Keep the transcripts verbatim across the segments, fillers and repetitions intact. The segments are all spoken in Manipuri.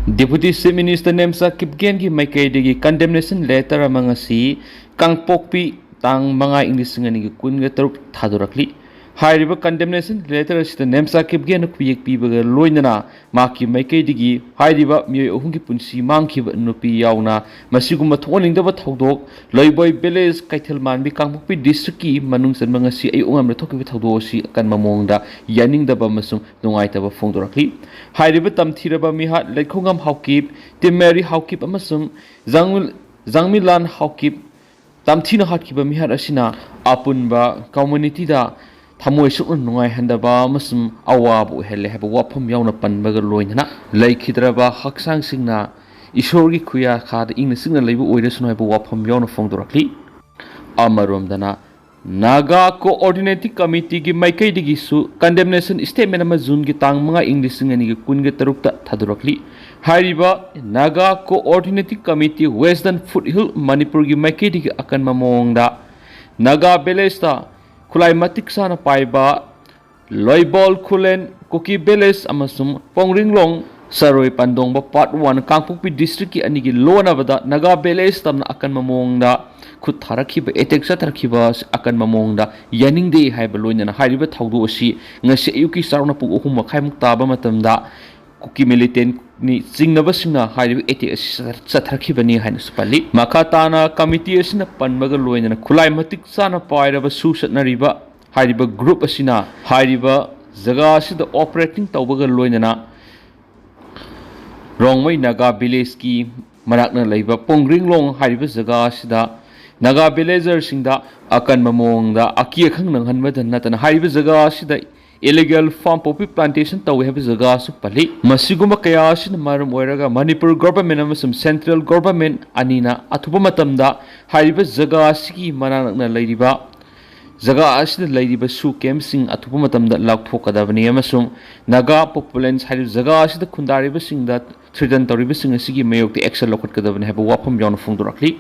Deputy Chief Minister ꯅꯦꯝꯆꯥ ꯀꯤꯞꯒꯦꯟꯒꯤ ꯃꯥꯏꯀꯩꯗꯒꯤ condemnation letter ꯑꯃ ꯉꯁꯤ ꯀꯥꯡꯄꯣꯛꯄꯤ ꯇꯥꯡ ꯃꯉꯥ ꯏꯪ ꯂꯤꯁꯤꯡ ꯑꯅꯤꯒꯤ ꯀꯨꯟꯒ ꯇꯔꯨꯛ ꯊꯥꯗꯣꯔꯛꯂꯤ꯫ ꯍꯥꯏꯔꯤꯕ condemnation letter ꯑꯁꯤꯗ ꯅꯦꯝꯆꯥ ꯀꯤꯞꯒꯦꯟꯅ ꯈꯨꯌꯦꯛ ꯄꯤꯕꯒ ꯂꯣꯏꯅꯅ ꯃꯍꯥꯛꯀꯤ ꯃꯥꯏꯀꯩꯗꯒꯤ ꯍꯥꯏꯔꯤꯕ ꯃꯤꯑꯣꯏ ꯑꯍꯨꯝꯒꯤ ꯄꯨꯟꯁꯤ ꯃꯥꯡꯈꯤꯕ ꯅꯨꯄꯤ ꯌꯥꯎꯅ ꯃꯁꯤꯒꯨꯝꯕ ꯊꯣꯛꯍꯟꯅꯤꯡꯗꯕ ꯊꯧꯗꯣꯛ ꯂꯣꯏꯕꯣꯏ village ꯀꯩꯊꯦꯜ ꯃꯥꯟꯕꯤ ꯀꯥꯡꯄꯣꯛꯄꯤ districtꯀꯤ ꯃꯅꯨꯡ ꯆꯟꯕ ꯉꯁꯤ ꯑꯌꯨꯛ ꯑꯉꯟꯕꯗ ꯊꯣꯛꯈꯤꯕ ꯊꯧꯗꯣꯛ ꯑꯁꯤ ꯑꯀꯟꯕ ꯃꯑꯣꯡꯗ ꯌꯥꯅꯤꯡꯗꯕ ꯑꯃꯁꯨꯡ ꯅꯨꯡꯉꯥꯏꯇꯕ ꯐꯣꯡꯗꯣꯔꯛꯂꯤ꯫ ꯍꯥꯏꯔꯤꯕ ꯇꯝꯊꯤꯔꯕ ꯃꯤꯍꯥꯠ ꯂꯩꯈꯣꯡꯉꯝ ꯍꯥꯎꯀꯤꯞ, ꯇꯤꯝꯃꯦꯔꯤ ꯍꯥꯎꯀꯤꯞ ꯑꯃꯁꯨꯡ ꯖꯥꯡꯃꯤꯜ-, ꯖꯥꯡꯃꯤꯂꯥꯟ ꯍꯥꯎꯀꯤꯞ ꯇꯝꯊꯤꯅ ꯍꯥꯠꯈꯤꯕ ꯃꯤꯍꯥꯠ ꯑꯁꯤꯅ ꯑꯄꯨꯟꯕ communityꯗ ꯊꯃꯣꯏ ꯁꯣꯛꯅ ꯅꯨꯡꯉꯥꯏꯍꯟꯗꯕ ꯑꯃꯁꯨꯡ ꯑꯋꯥꯕ ꯑꯣꯏꯍꯜꯂꯦ ꯍꯥꯏꯕ ꯋꯥꯐꯝ ꯌꯥꯎꯅ ꯄꯟꯕꯒ ꯂꯣꯏꯅꯅ ꯂꯩꯈꯤꯗ꯭ꯔꯕ ꯍꯛꯆꯥꯡꯁꯤꯡꯅ ꯏꯁꯣꯔꯒꯤ ꯈꯨꯌꯥꯈꯥꯗ ꯏꯪꯅ ꯆꯤꯛꯅ ꯂꯩꯕ ꯑꯣꯏꯔꯁꯅꯨ ꯍꯥꯏꯕ ꯋꯥꯐꯝ ꯌꯥꯎꯅ ꯐꯣꯡꯗꯣꯔꯛꯂꯤ꯫ ꯑꯃꯔꯣꯝꯗꯅ Naga Coordinating Committeeꯒꯤ ꯃꯥꯏꯀꯩꯗꯒꯤꯁꯨ condemnation statement ꯑꯃ Juneꯒꯤ ꯇꯥꯡ ꯃꯉꯥ ꯏꯪ ꯂꯤꯁꯤꯡ ꯑꯅꯤꯒ ꯀꯨꯟꯒ ꯇꯔꯨꯛꯇ ꯊꯥꯗꯣꯔꯛꯂꯤ꯫ ꯍꯥꯏꯔꯤꯕ Naga Coordinating Committee Western Foothill ꯃꯅꯤꯄꯨꯔꯒꯤ ꯃꯥꯏꯀꯩꯗꯒꯤ ꯑꯀꯟꯕ ꯃꯑꯣꯡꯗ Naga villageꯇ ꯈꯨꯠꯂꯥꯏ ꯃꯇꯤꯛ ꯆꯥꯅ ꯄꯥꯏꯕ ꯂꯣꯏꯕꯣꯜ ꯈꯨꯂꯦꯟ ꯀꯨꯀꯤ village ꯑꯃꯁꯨꯡ ꯄꯣꯡꯔꯤꯡꯂꯣꯡ ꯆꯔꯣꯏ ꯄꯟꯗꯣꯡꯕ part one ꯀꯥꯡꯄꯣꯛꯄꯤ districtꯀꯤ ꯑꯅꯤꯒꯤ ꯂꯣꯟꯅꯕꯗ Naga village ꯇꯝꯅ ꯑꯀꯟꯕ ꯃꯑꯣꯡꯗ ꯈꯨꯠ ꯊꯥꯔꯛꯈꯤꯕ, attack ꯆꯠꯊꯔꯛꯈꯤꯕ ꯑꯁꯤ ꯑꯀꯟꯕ ꯃꯑꯣꯡꯗ ꯌꯥꯅꯤꯡꯗꯦ ꯍꯥꯏꯕ ꯂꯣꯏꯅꯅ ꯍꯥꯏꯔꯤꯕ ꯊꯧꯗꯣꯛ ꯑꯁꯤ ꯉꯁꯤ ꯑꯌꯨꯛꯀꯤ ꯆꯥꯎꯔꯥꯛꯅ ꯄꯨꯡ ꯑꯍꯨꯝ ꯃꯈꯥꯏꯃꯨꯛ ꯇꯥꯕ ꯃꯇꯝꯗ ꯀꯨꯀꯤ militantꯅꯤ ꯆꯤꯡꯅꯕꯁꯤꯡꯅ ꯍꯥꯏꯔꯤꯕ attack ꯑꯁꯤ ꯆꯠꯊꯔꯛꯈꯤꯕꯅꯤ ꯍꯥꯏꯅꯁꯨ ꯄꯜꯂꯤ꯫ ꯃꯈꯥ ꯇꯥꯅ committee ꯑꯁꯤꯅ ꯄꯟꯕꯒ ꯂꯣꯏꯅꯅ ꯈꯨꯠꯂꯥꯏ ꯃꯇꯤꯛ ꯆꯥꯅ ꯄꯥꯏꯔꯕ ꯁꯨ ꯆꯠꯅꯔꯤꯕ ꯍꯥꯏꯔꯤꯕ group ꯑꯁꯤꯅ ꯍꯥꯏꯔꯤꯕ ꯖꯒꯥ ꯑꯁꯤꯗ operating ꯇꯧꯕꯒ ꯂꯣꯏꯅꯅ ꯔꯣꯡꯃꯩ ꯅꯥꯒꯥ villageꯀꯤ ꯃꯅꯥꯛꯅ ꯂꯩꯕ ꯄꯣꯡꯒ꯭ꯔꯤꯡꯂꯣꯡ ꯍꯥꯏꯔꯤꯕ ꯖꯒꯥ ꯑꯁꯤꯗ ꯅꯥꯒꯥ villagerꯁꯤꯡꯗ ꯑꯀꯟꯕ ꯃꯑꯣꯡꯗ ꯑꯀꯤ ꯑꯈꯪ ꯅꯪꯍꯟꯕꯗ ꯅꯠꯇꯅ ꯍꯥꯏꯔꯤꯕ ꯖꯒꯥ ꯑꯁꯤꯗ illegal farm poppy plantation ꯇꯧꯏ ꯍꯥꯏꯕ ꯖꯒꯥꯁꯨ ꯄꯜꯂꯤ꯫ ꯃꯁꯤꯒꯨꯝꯕ ꯀꯌꯥ ꯑꯁꯤꯅ ꯃꯔꯝ ꯑꯣꯏꯔꯒ ꯃꯅꯤꯄꯨꯔ government ꯑꯃꯁꯨꯡ central government ꯑꯅꯤꯅ ꯑꯊꯨꯕ ꯃꯇꯝꯗ ꯍꯥꯏꯔꯤꯕ ꯖꯒꯥ ꯑꯁꯤꯒꯤ ꯃꯅꯥꯛ ꯅꯛꯅ ꯂꯩꯔꯤꯕ ꯖꯒꯥ ꯑꯁꯤꯗ ꯂꯩꯔꯤꯕ ꯁꯨ campꯁꯤꯡ ꯑꯊꯨꯕ ꯃꯇꯝꯗ ꯂꯥꯎꯊꯣꯛꯀꯗꯕꯅꯤ ꯑꯃꯁꯨꯡ ꯅꯥꯒꯥ populace ꯍꯥꯏꯔꯤꯕ ꯖꯒꯥ ꯑꯁꯤꯗ ꯈꯨꯟꯗꯥꯔꯤꯕꯁꯤꯡꯗ threaten ꯇꯧꯔꯤꯕꯁꯤꯡ ꯑꯁꯤꯒꯤ ꯃꯥꯌꯣꯛꯇ action ꯂꯧꯈꯠꯀꯗꯕꯅꯤ ꯍꯥꯏꯕ ꯋꯥꯐꯝ ꯌꯥꯎꯅ ꯐꯣꯡꯗꯣꯔꯛꯂꯤ꯫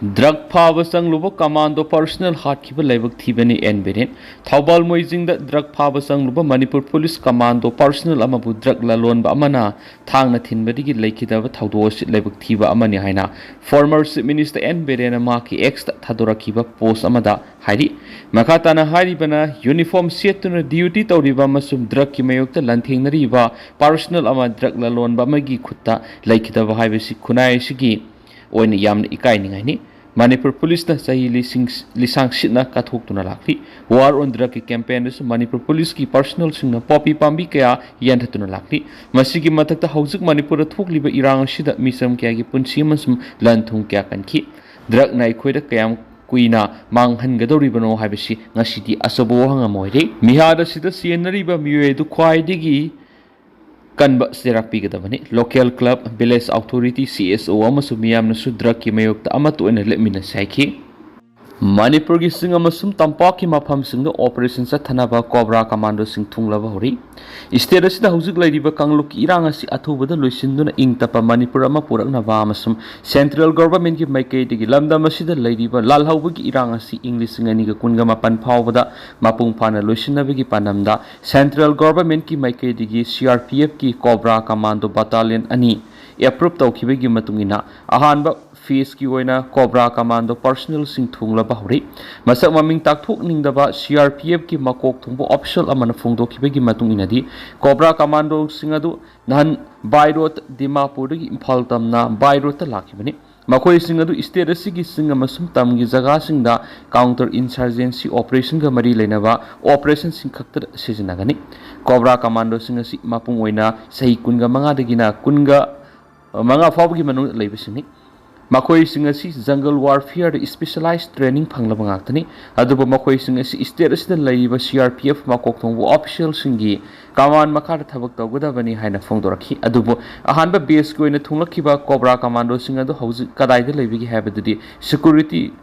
ꯗ꯭ꯔꯒ ꯐꯥꯕ ꯆꯪꯂꯨꯕ ꯀꯃꯥꯟꯗꯣ ꯄꯔꯁꯅꯦꯜ ꯍꯥꯠꯈꯤꯕ ꯂꯥꯏꯕꯛ ꯊꯤꯕꯅꯤ ꯑꯦꯟ ꯕꯤꯔꯦꯟ꯫ ꯊꯧꯕꯥꯜ ꯃꯣꯏꯖꯤꯡꯗ ꯗ꯭ꯔꯒ ꯐꯥꯕ ꯆꯪꯂꯨꯕ ꯃꯅꯤꯄꯨꯔ ꯄꯨꯂꯤꯁ ꯀꯃꯥꯟꯗꯣ ꯄꯔꯁꯅꯦꯜ ꯑꯃꯕꯨ ꯗ꯭ꯔꯒ ꯂꯂꯣꯟꯕ ꯑꯃꯅ ꯊꯥꯡꯅ ꯊꯤꯟꯕꯗꯒꯤ ꯂꯩꯈꯤꯗꯕ ꯊꯧꯗꯣꯛ ꯑꯁꯤ ꯂꯥꯏꯕꯛ ꯊꯤꯕ ꯑꯃꯅꯤ ꯍꯥꯏꯅ ꯐꯣꯔꯃꯔ ꯆꯤꯐ ꯃꯤꯅꯤꯁꯇꯔ ꯑꯦꯟ ꯕꯤꯔꯦꯟꯅ ꯃꯍꯥꯛꯀꯤ ꯑꯦꯛꯁꯇ ꯊꯥꯗꯣꯔꯛꯈꯤꯕ ꯄꯣꯁ ꯑꯃꯗ ꯍꯥꯏꯔꯤ꯫ ꯃꯈꯥ ꯇꯥꯅ ꯍꯥꯏꯔꯤꯕꯅ, ꯌꯨꯅꯤꯐꯣꯔꯝ ꯁꯦꯠꯇꯨꯅ ꯗ꯭ꯌꯨꯇꯤ ꯇꯧꯔꯤꯕ ꯑꯃꯁꯨꯡ ꯗ꯭ꯔꯒꯀꯤ ꯃꯥꯌꯣꯛꯇ ꯂꯥꯟꯊꯦꯡꯅꯔꯤꯕ ꯄꯔꯁꯅꯦꯜ ꯑꯃ ꯗ꯭ꯔꯒ ꯂꯂꯣꯟꯕ ꯑꯃꯒꯤ ꯈꯨꯠꯇ ꯂꯩꯈꯤꯗꯕ ꯍꯥꯏꯕꯁꯤ ꯈꯨꯟꯅꯥꯏ ꯑꯁꯤꯒꯤ ꯑꯣꯏꯅ ꯌꯥꯝꯅ ꯏꯀꯥꯏꯅꯤꯡꯉꯥꯏꯅꯤ꯫ ꯃꯅꯤꯄꯨꯔ ꯄꯨꯂꯤꯁꯅ ꯆꯍꯤ ꯂꯤꯁꯤꯡ, ꯂꯤꯁꯥꯡ ꯁꯤꯠꯅ ꯀꯠꯊꯣꯛꯇꯨꯅ ꯂꯥꯛꯂꯤ꯫ ꯋꯥꯔ ꯑꯣꯟ ꯗ꯭ꯔꯒꯀꯤ ꯀꯦꯝꯄꯦꯟꯗꯁꯨ ꯃꯅꯤꯄꯨꯔ ꯄꯨꯂꯤꯁꯀꯤ ꯄꯔꯁꯅꯦꯜꯁꯤꯡꯅ ꯄꯣꯄꯤ ꯄꯥꯝꯕꯤ ꯀꯌꯥ ꯌꯥꯟꯊꯠꯇꯨꯅ ꯂꯥꯛꯂꯤ꯫ ꯃꯁꯤꯒꯤ ꯃꯊꯛꯇ ꯍꯧꯖꯤꯛ ꯃꯅꯤꯄꯨꯔꯗ ꯊꯣꯛꯂꯤꯕ ꯏꯔꯥꯡ ꯑꯁꯤꯗ ꯃꯤꯆꯝ ꯀꯌꯥꯒꯤ ꯄꯨꯟꯁꯤ ꯑꯃꯁꯨꯡ ꯂꯟ ꯊꯨꯝ ꯀꯌꯥ ꯀꯟꯈꯤ꯫ ꯗ꯭ꯔꯒꯅ ꯑꯩꯈꯣꯏꯗ ꯀꯌꯥꯝ ꯀꯨꯏꯅ ꯃꯥꯡꯍꯟꯒꯗꯧꯔꯤꯕꯅꯣ ꯍꯥꯏꯕꯁꯤ ꯉꯁꯤꯗꯤ ꯑꯆꯧꯕ ꯋꯥꯍꯪ ꯑꯃ ꯑꯣꯏꯔꯦ꯫ ꯃꯤꯍꯥꯠ ꯑꯁꯤꯗ ꯆꯦꯟꯅꯔꯤꯕ ꯃꯤꯑꯣꯏ ꯑꯗꯨ ꯈ꯭ꯋꯥꯏꯗꯒꯤ ꯀꯟꯕ ꯆꯩꯔꯥꯛ ꯄꯤꯒꯗꯕꯅꯤ꯫ Local club, village authority, C S ꯑꯣ ꯑꯃꯁꯨꯡ ꯃꯤꯌꯥꯝꯅꯁꯨ ꯗ꯭ꯔꯒꯀꯤ ꯃꯥꯌꯣꯛꯇ ꯑꯃꯠꯇ ꯑꯣꯏꯅ ꯂꯦꯞꯃꯤꯟꯅꯁꯤ ꯍꯥꯏꯈꯤ꯫ ꯃꯅꯤꯄꯨꯔꯒꯤ ꯆꯤꯡ ꯑꯃꯁꯨꯡ ꯇꯝꯄꯥꯛꯀꯤ ꯃꯐꯝꯁꯤꯡꯗ ꯑꯣꯄꯔꯦꯁꯟ ꯆꯠꯊꯅꯕ ꯀꯣꯕ꯭ꯔꯥ ꯀꯃꯥꯟꯗꯣꯁꯤꯡ ꯊꯨꯡꯂꯕ ꯍꯧꯔꯤ꯫ ꯁ꯭ꯇꯦꯠ ꯑꯁꯤꯗ ꯍꯧꯖꯤꯛ ꯂꯩꯔꯤꯕ ꯀꯥꯡꯂꯨꯞꯀꯤ ꯏꯔꯥꯡ ꯑꯁꯤ ꯑꯊꯨꯕꯗ ꯂꯣꯏꯁꯤꯟꯗꯨꯅ ꯏꯪ ꯇꯞꯄ ꯃꯅꯤꯄꯨꯔ ꯑꯃ ꯄꯨꯔꯛꯅꯕ ꯑꯃꯁꯨꯡ ꯁꯦꯟꯇ꯭ꯔꯦꯜ ꯒꯣꯚꯔꯟꯃꯦꯟꯠꯀꯤ ꯃꯥꯏꯀꯩꯗꯒꯤ ꯂꯝꯗꯝ ꯑꯁꯤꯗ ꯂꯩꯔꯤꯕ ꯂꯥꯜꯍꯧꯕꯒꯤ ꯏꯔꯥꯡ ꯑꯁꯤ ꯏꯪ ꯂꯤꯁꯤꯡ ꯑꯅꯤꯒ ꯀꯨꯟꯒ ꯃꯥꯄꯟ ꯐꯥꯎꯕꯗ ꯃꯄꯨꯡ ꯐꯥꯅ ꯂꯣꯏꯁꯤꯟꯅꯕꯒꯤ ꯄꯥꯟꯗꯝꯗ ꯁꯦꯟꯇ꯭ꯔꯦꯜ ꯒꯣꯚꯔꯟꯃꯦꯟꯠꯀꯤ ꯃꯥꯏꯀꯩꯗꯒꯤ ꯁꯤ ꯑꯥꯔ ꯄꯤ ꯑꯦꯐꯀꯤ ꯀꯣꯕ꯭ꯔꯥ ꯀꯃꯥꯟꯗꯣ ꯕꯠꯇꯥꯂꯤꯌꯟ ꯑꯅꯤ ꯑꯦꯄ꯭ꯔꯨꯞ ꯇꯧꯈꯤꯕꯒꯤ ꯃꯇꯨꯡ ꯏꯟꯅ, ꯑꯍꯥꯟꯕ ꯐꯦꯖꯀꯤ ꯑꯣꯏꯅ ꯀꯣꯕ꯭ꯔꯥ ꯀꯃꯥꯟꯗꯣ ꯄꯔꯁꯅꯦꯜꯁꯤꯡ ꯊꯨꯡꯂꯕ ꯍꯧꯔꯤ꯫ ꯃꯁꯛ ꯃꯃꯤꯡ ꯇꯥꯛꯊꯣꯛꯅꯤꯡꯗꯕ ꯁꯤ ꯑꯥꯔ ꯄꯤ ꯑꯦꯐꯀꯤ ꯃꯀꯣꯛ ꯊꯣꯡꯕ ꯑꯣꯐꯤꯁꯤꯌꯦꯜ ꯑꯃꯅ ꯐꯣꯡꯗꯣꯛꯈꯤꯕꯒꯤ ꯃꯇꯨꯡ ꯏꯟꯅꯗꯤ, ꯀꯣꯕ꯭ꯔꯥ ꯀꯃꯥꯟꯗꯣꯁꯤꯡ ꯑꯗꯨ ꯅꯍꯥꯟ ꯕꯥꯏ ꯔꯣꯗ ꯗꯤꯃꯥꯄꯨꯔꯗꯒꯤ ꯏꯝꯐꯥꯜ ꯇꯝꯅ ꯕꯥꯏ ꯔꯣꯗꯇ ꯂꯥꯛꯈꯤꯕꯅꯤ꯫ ꯃꯈꯣꯏꯁꯤꯡ ꯑꯗꯨ ꯁ꯭ꯇꯦꯠ ꯑꯁꯤꯒꯤ ꯆꯤꯡ ꯑꯃꯁꯨꯡ ꯇꯝꯒꯤ ꯖꯒꯥꯁꯤꯡꯗ ꯀꯥꯎꯟꯇꯔ ꯏꯟꯁꯔꯖꯦꯟꯁꯤ ꯑꯣꯄꯔꯦꯁꯟꯒ ꯃꯔꯤ ꯂꯩꯅꯕ ꯑꯣꯄꯔꯦꯁꯟꯁꯤꯡ ꯈꯛꯇꯗ ꯁꯤꯖꯤꯟꯅꯒꯅꯤ꯫ ꯀꯣꯕ꯭ꯔꯥ ꯀꯃꯥꯟꯗꯣꯁꯤꯡ ꯑꯁꯤ ꯃꯄꯨꯡ ꯑꯣꯏꯅ ꯆꯍꯤ ꯀꯨꯟꯒ ꯃꯉꯥꯗꯒꯤꯅ ꯀꯨꯟꯒ ꯃꯉꯥ ꯐꯥꯎꯕꯒꯤ ꯃꯅꯨꯡꯗ ꯂꯩꯕꯁꯤꯡꯅꯤ꯫ ꯃꯈꯣꯏꯁꯤꯡ ꯑꯁꯤ ꯖꯪꯒꯜ ꯋꯥꯔꯐꯤꯌꯔꯗ ꯁ꯭ꯄꯦꯁꯤꯌꯦꯂꯥꯏꯖ ꯇ꯭ꯔꯦꯅꯤꯡ ꯐꯪꯂꯕ ꯉꯥꯛꯇꯅꯤ꯫ ꯑꯗꯨꯕꯨ ꯃꯈꯣꯏꯁꯤꯡ ꯑꯁꯤ ꯁ꯭ꯇꯦꯠ ꯑꯁꯤꯗ ꯂꯩꯔꯤꯕ ꯁꯤ ꯑꯥꯔ ꯄꯤ ꯑꯦꯐ ꯃꯀꯣꯛ ꯊꯣꯡꯕ ꯑꯣꯐꯤꯁꯤꯌꯦꯜꯁꯤꯡꯒꯤ ꯀꯃꯥꯟ ꯃꯈꯥꯗ ꯊꯕꯛ ꯇꯧꯒꯗꯕꯅꯤ ꯍꯥꯏꯅ ꯐꯣꯡꯗꯣꯔꯛꯈꯤ꯫ ꯑꯗꯨꯕꯨ ꯑꯍꯥꯟꯕ ꯕꯦꯆꯀꯤ ꯑꯣꯏꯅ ꯊꯨꯡꯂꯛꯈꯤꯕ ꯀꯣꯕ꯭ꯔꯥ ꯀꯃꯥꯟꯗꯣꯁꯤꯡ ꯑꯗꯨ ꯍꯧꯖꯤꯛ ꯀꯗꯥꯏꯗ ꯂꯩꯕꯒꯦ ꯍꯥꯏꯕꯗꯨꯗꯤ ꯁꯦꯀ꯭ꯌꯨꯔꯤꯇꯤ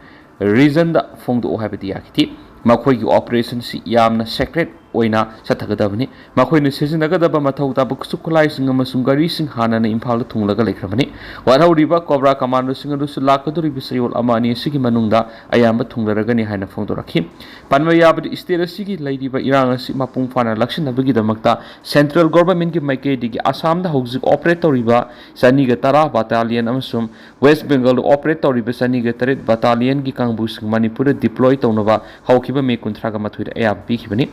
ꯔꯤꯖꯟꯗ ꯐꯣꯡꯗꯣꯛꯎ ꯍꯥꯏꯕꯗꯤ ꯌꯥꯈꯤꯗꯦ꯫ ꯃꯈꯣꯏꯒꯤ ꯑꯣꯄꯔꯦꯁꯟꯁꯤ ꯌꯥꯝꯅ ꯁꯦꯀ꯭ꯔꯦꯠ ꯑꯣꯏꯅ ꯆꯠꯊꯒꯗꯕꯅꯤ꯫ ꯃꯈꯣꯏꯅ ꯁꯤꯖꯤꯟꯅꯒꯗꯕ ꯃꯊꯧ ꯇꯥꯕ ꯈꯨꯠꯁꯨ ꯈꯨꯠꯂꯥꯏꯁꯤꯡ ꯑꯃꯁꯨꯡ ꯒꯥꯔꯤꯁꯤꯡ ꯍꯥꯟꯅꯅ ꯏꯝꯐꯥꯜꯗ ꯊꯨꯡꯂꯒ ꯂꯩꯈ꯭ꯔꯕꯅꯤ꯫ ꯋꯥꯠꯍꯧꯔꯤꯕ ꯀꯣꯕ꯭ꯔꯥ ꯀꯃꯥꯟꯗꯣꯁꯤꯡ ꯑꯗꯨꯁꯨ ꯂꯥꯛꯀꯗꯧꯔꯤꯕ ꯆꯌꯣꯜ ꯑꯃ ꯑꯅꯤ ꯑꯁꯤꯒꯤ ꯃꯅꯨꯡꯗ ꯑꯌꯥꯝꯕ ꯊꯨꯡꯂꯔꯒꯅꯤ ꯍꯥꯏꯅ ꯐꯣꯡꯗꯣꯔꯛꯈꯤ꯫ ꯄꯟꯕ ꯌꯥꯕꯗꯤ, ꯁ꯭ꯇꯦꯠ ꯑꯁꯤꯒꯤ ꯂꯩꯔꯤꯕ ꯏꯔꯥꯡ ꯑꯁꯤ ꯃꯄꯨꯡ ꯐꯥꯅ ꯂꯥꯛꯁꯤꯟꯅꯕꯒꯤꯗꯃꯛꯇ ꯁꯦꯟꯇ꯭ꯔꯦꯜ ꯒꯣꯚꯔꯟꯃꯦꯟꯠꯀꯤ ꯃꯥꯏꯀꯩꯗꯒꯤ ꯑꯁꯥꯝꯗ ꯍꯧꯖꯤꯛ ꯑꯣꯄꯔꯦꯠ ꯇꯧꯔꯤꯕ ꯆꯅꯤꯒ ꯇꯔꯥ ꯕꯠꯇꯥꯂꯤꯌꯟ ꯑꯃꯁꯨꯡ ꯋꯦꯁ ꯕꯦꯡꯒꯜꯗ ꯑꯣꯄꯔꯦꯠ ꯇꯧꯔꯤꯕ ꯆꯅꯤꯒ ꯇꯔꯦꯠ ꯕꯠꯇꯥꯂꯤꯌꯟꯒꯤ ꯀꯥꯡꯕꯨꯁꯤꯡ ꯃꯅꯤꯄꯨꯔꯗ ꯗꯤꯄ꯭ꯂꯣꯏ ꯇꯧꯅꯕ ꯍꯧꯈꯤꯕ ꯃꯦ ꯀꯨꯟꯊ꯭ꯔꯥꯒ ꯃꯥꯊꯣꯏꯗ ꯑꯌꯥꯕ ꯄꯤꯈꯤꯕꯅꯤ꯫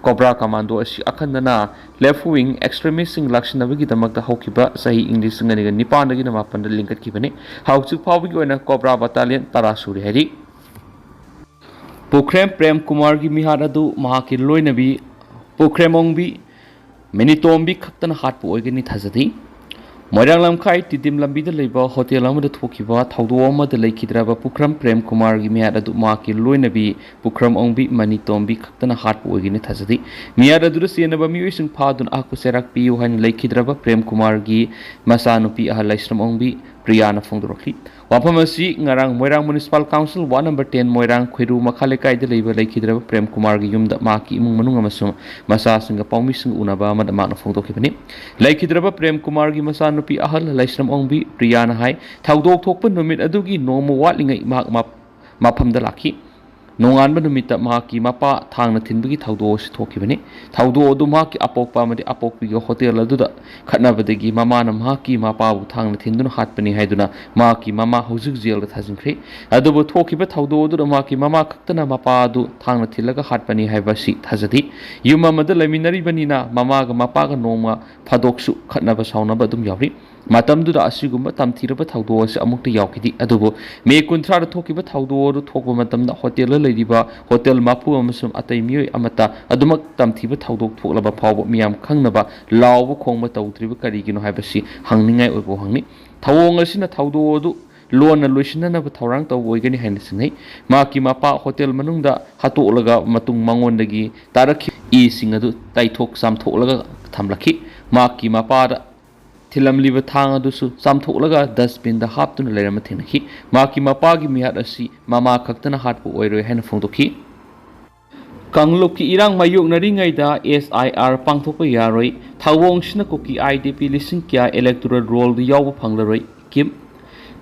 ꯀꯣꯕ꯭ꯔꯥ ꯀꯃꯥꯟꯗꯣ ꯑꯁꯤ ꯑꯈꯟꯅꯅ ꯂꯦꯐ ꯋꯤꯡ ꯑꯦꯛꯁꯇ꯭ꯔꯤꯃꯤꯁꯁꯤꯡ ꯂꯥꯛꯁꯤꯟꯅꯕꯒꯤꯗꯃꯛꯇ ꯍꯧꯈꯤꯕ ꯆꯍꯤ ꯏꯪ ꯂꯤꯁꯤꯡ ꯑꯅꯤꯒ ꯅꯤꯄꯥꯟꯗꯒꯤꯅ ꯃꯥꯄꯟꯗ ꯂꯤꯡꯈꯠꯈꯤꯕꯅꯤ꯫ ꯍꯧꯖꯤꯛ ꯐꯥꯎꯕꯒꯤ ꯑꯣꯏꯅ ꯀꯣꯕ꯭ꯔꯥ ꯕꯠꯇꯥꯂꯤꯌꯟ ꯇꯔꯥ ꯁꯨꯔꯦ ꯍꯥꯏꯔꯤ꯫ ꯄꯨꯈ꯭ꯔꯦꯝ ꯄ꯭ꯔꯦꯝ ꯀꯨꯃꯥꯔꯒꯤ ꯃꯤꯍꯥꯠ ꯑꯗꯨ ꯃꯍꯥꯛꯀꯤ ꯂꯣꯏꯅꯕꯤ ꯄꯨꯈ꯭ꯔꯦꯝ ꯑꯣꯡꯕꯤ ꯃꯤꯅꯤꯇꯣꯝꯕꯤ ꯈꯛꯇꯅ ꯍꯥꯠꯄ ꯑꯣꯏꯒꯅꯤ ꯊꯥꯖꯗꯦ꯫ ꯃꯣꯏꯔꯥꯡ ꯂꯝꯈꯥꯏ ꯇꯤꯗꯤꯝ ꯂꯝꯕꯤꯗ ꯂꯩꯕ ꯍꯣꯇꯦꯜ ꯑꯃꯗ ꯊꯣꯛꯈꯤꯕ ꯊꯧꯗꯣꯛ ꯑꯃꯗ ꯂꯩꯈꯤꯗ꯭ꯔꯕ ꯄꯨꯈ꯭ꯔꯝ ꯄ꯭ꯔꯦꯝ ꯀꯨꯃꯥꯔꯒꯤ ꯃꯤꯍꯥꯠ ꯑꯗꯨ ꯃꯍꯥꯛꯀꯤ ꯂꯣꯏꯅꯕꯤ ꯄꯨꯈ꯭ꯔꯝ ꯑꯣꯡꯕꯤ ꯃꯅꯤꯇꯣꯝꯕꯤ ꯈꯛꯇꯅ ꯍꯥꯠꯄ ꯑꯣꯏꯒꯅꯤ ꯊꯥꯖꯗꯦ꯫ ꯃꯤꯍꯥꯠ ꯑꯗꯨꯗ ꯆꯦꯟꯅꯕ ꯃꯤꯑꯣꯏꯁꯤꯡ ꯐꯥꯗꯨꯅ ꯑꯍꯛꯄ ꯆꯩꯔꯥꯛ ꯄꯤꯌꯨ ꯍꯥꯏꯅ ꯂꯩꯈꯤꯗ꯭ꯔꯕ ꯄ꯭ꯔꯦꯝ ꯀꯨꯃꯥꯔꯒꯤ ꯃꯆꯥꯅꯨꯄꯤ ꯑꯍꯜ ꯂꯥꯏꯁ꯭ꯔꯝ ꯑꯣꯡꯕꯤ ꯄ꯭ꯔꯤꯌꯥꯅ ꯐꯣꯡꯗꯣꯔꯛꯂꯤ꯫ ꯋꯥꯐꯝ ꯑꯁꯤ ꯉꯔꯥꯡ Moirang municipal council ward number ten Moirang Khoiru ꯃꯈꯥ ꯂꯩꯀꯥꯏꯗ ꯂꯩꯕ ꯂꯩꯈꯤꯗ꯭ꯔꯕ ꯄ꯭ꯔꯦꯝ ꯀꯨꯃꯥꯔꯒꯤ ꯌꯨꯝꯗ ꯃꯍꯥꯛꯀꯤ ꯏꯃꯨꯡ ꯃꯅꯨꯡ ꯑꯃꯁꯨꯡ ꯃꯆꯥꯁꯤꯡꯒ ꯄꯥꯎꯃꯤꯁꯤꯡꯒ ꯎꯅꯕ ꯑꯃꯗ ꯃꯍꯥꯛꯅ ꯐꯣꯡꯗꯣꯛꯈꯤꯕꯅꯤ꯫ ꯂꯩꯈꯤꯗ꯭ꯔꯕ ꯄ꯭ꯔꯦꯝ ꯀꯨꯃꯥꯔꯒꯤ ꯃꯆꯥꯅꯨꯄꯤ ꯑꯍꯜ ꯂꯥꯏꯁ꯭ꯔꯝ ꯑꯣꯡꯕꯤ ꯄ꯭ꯔꯤꯌꯥꯅ ꯍꯥꯏ, ꯊꯧꯗꯣꯛ ꯊꯣꯛꯄ ꯅꯨꯃꯤꯠ ꯑꯗꯨꯒꯤ ꯅꯣꯡꯃ ꯋꯥꯠꯂꯤꯉꯩ ꯃꯍꯥꯛ ꯃꯞ-, ꯃꯐꯝꯗ ꯂꯥꯛꯈꯤ꯫ ꯅꯣꯡꯉꯥꯟꯕ ꯅꯨꯃꯤꯠꯇ ꯃꯍꯥꯛꯀꯤ ꯃꯄꯥ ꯊꯥꯡꯅ ꯊꯤꯟꯕꯒꯤ ꯊꯧꯗꯣꯛ ꯑꯁꯤ ꯊꯣꯛꯈꯤꯕꯅꯤ꯫ ꯊꯧꯗꯣꯛ ꯑꯗꯨ ꯃꯍꯥꯛꯀꯤ ꯑꯄꯣꯛꯄ ꯑꯃꯗꯤ ꯑꯄꯣꯛꯄꯤꯒ ꯍꯣꯇꯦꯜ ꯑꯗꯨꯗ ꯈꯠꯅꯕꯗꯒꯤ ꯃꯃꯥꯅ ꯃꯍꯥꯛꯀꯤ ꯃꯄꯥꯕꯨ ꯊꯥꯡꯅ ꯊꯤꯟꯗꯨꯅ ꯍꯥꯠꯄꯅꯤ ꯍꯥꯏꯗꯨꯅ ꯃꯍꯥꯛꯀꯤ ꯃꯃꯥ ꯍꯧꯖꯤꯛ ꯖꯦꯜꯗ ꯊꯥꯖꯤꯟꯈ꯭ꯔꯦ꯫ ꯑꯗꯨꯕꯨ ꯊꯣꯛꯈꯤꯕ ꯊꯧꯗꯣꯛ ꯑꯗꯨꯗ ꯃꯍꯥꯛꯀꯤ ꯃꯃꯥ ꯈꯛꯇꯅ ꯃꯄꯥ ꯑꯗꯨ ꯊꯥꯡꯅ ꯊꯤꯜꯂꯒ ꯍꯥꯠꯄꯅꯤ ꯍꯥꯏꯕ ꯑꯁꯤ ꯊꯥꯖꯗꯦ꯫ ꯌꯨꯝ ꯑꯃꯗ ꯂꯩꯃꯤꯟꯅꯔꯤꯕꯅꯤꯅ ꯃꯃꯥꯒ ꯃꯄꯥꯒ ꯅꯣꯡꯃ ꯐꯥꯗꯣꯛꯁꯨ ꯈꯠꯅꯕ ꯁꯥꯎꯅꯕ ꯑꯗꯨꯝ ꯌꯥꯎꯔꯤ꯫ ꯃꯇꯝꯗꯨꯗ ꯑꯁꯤꯒꯨꯝꯕ ꯇꯝꯊꯤꯔꯕ ꯊꯧꯗꯣꯛ ꯑꯁꯤ ꯑꯃꯨꯛꯇ ꯌꯥꯎꯈꯤꯗꯦ꯫ ꯑꯗꯨꯕꯨ ꯃꯦ ꯀꯨꯟꯊ꯭ꯔꯥꯗ ꯊꯣꯛꯈꯤꯕ ꯊꯧꯗꯣꯛ ꯑꯗꯨ ꯊꯣꯛꯄ ꯃꯇꯝꯗ ꯍꯣꯇꯦꯜꯗ ꯂꯩꯔꯤꯕ ꯍꯣꯇꯦꯜ ꯃꯄꯨ ꯑꯃꯁꯨꯡ ꯑꯇꯩ ꯃꯤꯑꯣꯏ ꯑꯃꯠꯇ ꯑꯗꯨꯃꯛ ꯇꯝꯊꯤꯕ ꯊꯧꯗꯣꯛ ꯊꯣꯛꯂꯕ ꯐꯥꯎꯕ ꯃꯤꯌꯥꯝ ꯈꯪꯅꯕ ꯂꯥꯎꯕ ꯈꯣꯡꯕ ꯇꯧꯗ꯭ꯔꯤꯕ ꯀꯔꯤꯒꯤꯅꯣ ꯍꯥꯏꯕꯁꯤ ꯍꯪꯅꯤꯡꯉꯥꯏ ꯑꯣꯏꯕ ꯋꯥꯍꯪꯅꯤ꯫ ꯊꯧꯑꯣꯡ ꯑꯁꯤꯅ ꯊꯧꯗꯣꯛ ꯑꯗꯨ ꯂꯣꯟꯅ ꯂꯣꯏꯁꯤꯟꯅꯅꯕ ꯊꯧꯔꯥꯡ ꯇꯧꯕ ꯑꯣꯏꯒꯅꯤ ꯍꯥꯏꯅ ꯆꯤꯡꯅꯩ꯫ ꯃꯍꯥꯛꯀꯤ ꯃꯄꯥ ꯍꯣꯇꯦꯜ ꯃꯅꯨꯡꯗ ꯍꯥꯠꯇꯣꯛꯂꯒ ꯃꯇꯨꯡ ꯃꯉꯣꯟꯗꯒꯤ ꯇꯥꯔꯛꯈꯤꯕ ꯏꯁꯤꯡ ꯑꯗꯨ ꯇꯩꯊꯣꯛ ꯆꯥꯝꯊꯣꯛꯂꯒ ꯊꯝꯂꯛꯈꯤ꯫ ꯃꯍꯥꯛꯀꯤ ꯃꯄꯥꯗ ꯊꯤꯜꯂꯝꯂꯤꯕ ꯊꯥꯡ ꯑꯗꯨꯁꯨ ꯆꯥꯝꯊꯣꯛꯂꯒ ꯗꯁꯕꯤꯟꯗ ꯍꯥꯞꯇꯨꯅ ꯂꯩꯔꯝꯕ ꯊꯦꯡꯅꯈꯤ꯫ ꯃꯍꯥꯛꯀꯤ ꯃꯄꯥꯒꯤ ꯃꯤꯍꯥꯠ ꯑꯁꯤ ꯃꯃꯥ ꯈꯛꯇꯅ ꯍꯥꯠꯄ ꯑꯣꯏꯔꯣꯏ ꯍꯥꯏꯅ ꯐꯣꯡꯗꯣꯛꯈꯤ꯫ ꯀꯥꯡꯂꯨꯞꯀꯤ ꯏꯔꯥꯡ ꯃꯥꯌꯣꯛꯅꯔꯤꯉꯩꯗ S I R ꯄꯥꯡꯊꯣꯛꯄ ꯌꯥꯔꯣꯏ꯫ ꯊꯧꯑꯣꯡꯁꯤꯅ ꯀꯨꯀꯤ I D P ꯂꯤꯁꯤꯡ ꯀꯌꯥ electoral rollꯗ ꯌꯥꯎꯕ ꯐꯪꯂꯔꯣꯏ꯫ ꯀꯤꯝ꯫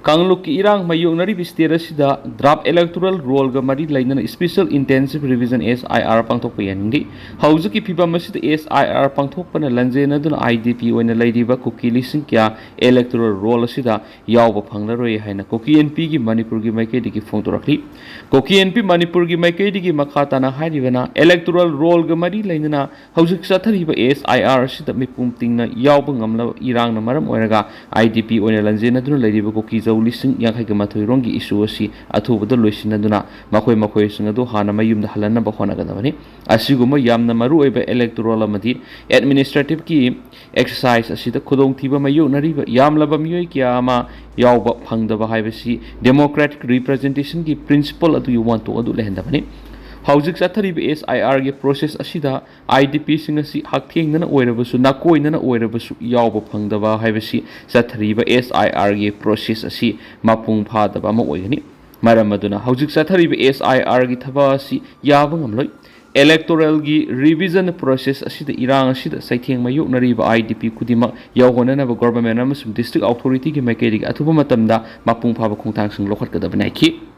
ꯀꯥꯡꯂꯨꯞꯀꯤ ꯏꯔꯥꯡ ꯃꯥꯌꯣꯛꯅꯔꯤꯕ state ꯑꯁꯤꯗ draft electoral rollꯒ ꯃꯔꯤ ꯂꯩꯅꯅ special intensive revision S I R ꯄꯥꯡꯊꯣꯛꯄ ꯌꯥꯅꯤꯡꯗꯦ꯫ ꯍꯧꯖꯤꯛꯀꯤ ꯐꯤꯕꯝ ꯑꯁꯤꯗ S I R ꯄꯥꯡꯊꯣꯛꯄꯅ ꯂꯥꯟꯖꯦꯟꯅꯗꯨꯅ I D P ꯑꯣꯏꯅ ꯂꯩꯔꯤꯕ ꯀꯨꯀꯤ ꯂꯤꯁꯤꯡ ꯀꯌꯥ electoral roll ꯑꯁꯤꯗ ꯌꯥꯎꯕ ꯐꯪꯂꯔꯣꯏ ꯍꯥꯏꯅ ꯀꯨꯀꯤ N P ꯒꯤ ꯃꯅꯤꯄꯨꯔꯒꯤ ꯃꯥꯏꯀꯩꯗꯒꯤ ꯐꯣꯡꯗꯣꯔꯛꯂꯤ꯫ ꯀꯨꯀꯤ N P ꯃꯅꯤꯄꯨꯔꯒꯤ ꯃꯥꯏꯀꯩꯗꯒꯤ ꯃꯈꯥ ꯇꯥꯅ ꯍꯥꯏꯔꯤꯕꯅ electoral rollꯒ ꯃꯔꯤ ꯂꯩꯅꯅ ꯍꯧꯖꯤꯛ ꯆꯠꯊꯔꯤꯕ S I R ꯑꯁꯤꯗ ꯃꯤꯄꯨꯝ ꯇꯤꯡꯅ ꯌꯥꯎꯕ ꯉꯝꯂꯕ ꯏꯔꯥꯡꯅ ꯃꯔꯝ ꯑꯣꯏꯔꯒ I D P ꯑꯣꯏꯅ ꯂꯥꯟꯖꯦꯟꯅꯗꯨꯅ ꯂꯩꯔꯤꯕ ꯀꯨꯀꯤꯖꯧ ꯂꯤꯁꯤꯡ ꯌꯥꯡꯈꯩꯒ ꯃꯥꯊꯣꯏ ꯔꯣꯝꯒꯤ issue ꯑꯁꯤ ꯑꯊꯨꯕꯗ ꯂꯣꯏꯁꯤꯟꯅꯗꯨꯅ ꯃꯈꯣꯏ ꯃꯈꯣꯏꯁꯤꯡ ꯑꯗꯨ ꯍꯥꯟꯅ ꯃꯌꯨꯝꯗ ꯍꯜꯍꯟꯅꯕ ꯍꯣꯠꯅꯒꯗꯕꯅꯤ꯫ ꯑꯁꯤꯒꯨꯝꯕ ꯌꯥꯝꯅ ꯃꯔꯨꯑꯣꯏꯕ electoral ꯑꯃꯗꯤ administrativeꯀꯤ exercise ꯑꯁꯤꯗ ꯈꯨꯗꯣꯡꯊꯤꯕ ꯃꯥꯌꯣꯛꯅꯔꯤꯕ ꯌꯥꯝꯂꯕ ꯃꯤꯑꯣꯏ ꯀꯌꯥ ꯑꯃ ꯌꯥꯎꯕ ꯐꯪꯗꯕ ꯍꯥꯏꯕꯁꯤ democratic representationꯒꯤ principle ꯑꯗꯨꯒꯤ ꯋꯥꯟꯊꯣꯛ ꯑꯗꯨ ꯂꯩꯍꯟꯗꯕꯅꯤ꯫ ꯍꯧꯖꯤꯛ ꯆꯠꯊꯔꯤꯕ S I Rꯒꯤ process ꯑꯁꯤꯗ I D Pꯁꯤꯡ ꯑꯁꯤ ꯍꯛꯊꯦꯡꯅꯅ ꯑꯣꯏꯔꯕꯁꯨ, ꯅꯥꯀꯣꯏꯅꯅ ꯑꯣꯏꯔꯕꯁꯨ ꯌꯥꯎꯕ ꯐꯪꯗꯕ ꯍꯥꯏꯕꯁꯤ ꯆꯠꯊꯔꯤꯕ S I Rꯒꯤ process ꯑꯁꯤ ꯃꯄꯨꯡ ꯐꯥꯗꯕ ꯑꯃ ꯑꯣꯏꯒꯅꯤ꯫ ꯃꯔꯝ ꯑꯗꯨꯅ ꯍꯧꯖꯤꯛ ꯆꯠꯊꯔꯤꯕ S I Rꯒꯤ ꯊꯕꯛ ꯑꯁꯤ ꯌꯥꯕ ꯉꯝꯂꯣꯏ꯫ Electoralꯒꯤ revision process ꯑꯁꯤꯗ ꯏꯔꯥꯡ ꯑꯁꯤꯗ ꯆꯩꯊꯦꯡ ꯃꯥꯌꯣꯛꯅꯔꯤꯕ I D P ꯈꯨꯗꯤꯡꯃꯛ ꯌꯥꯎꯍꯟꯅꯅꯕ government ꯑꯃꯁꯨꯡ district authorityꯒꯤ ꯃꯥꯏꯀꯩꯗꯒꯤ ꯑꯊꯨꯕ ꯃꯇꯝꯗ ꯃꯄꯨꯡ ꯐꯥꯕ ꯈꯣꯡꯊꯥꯡꯁꯤꯡ ꯂꯧꯈꯠꯀꯗꯕꯅꯤ ꯍꯥꯏꯈꯤ꯫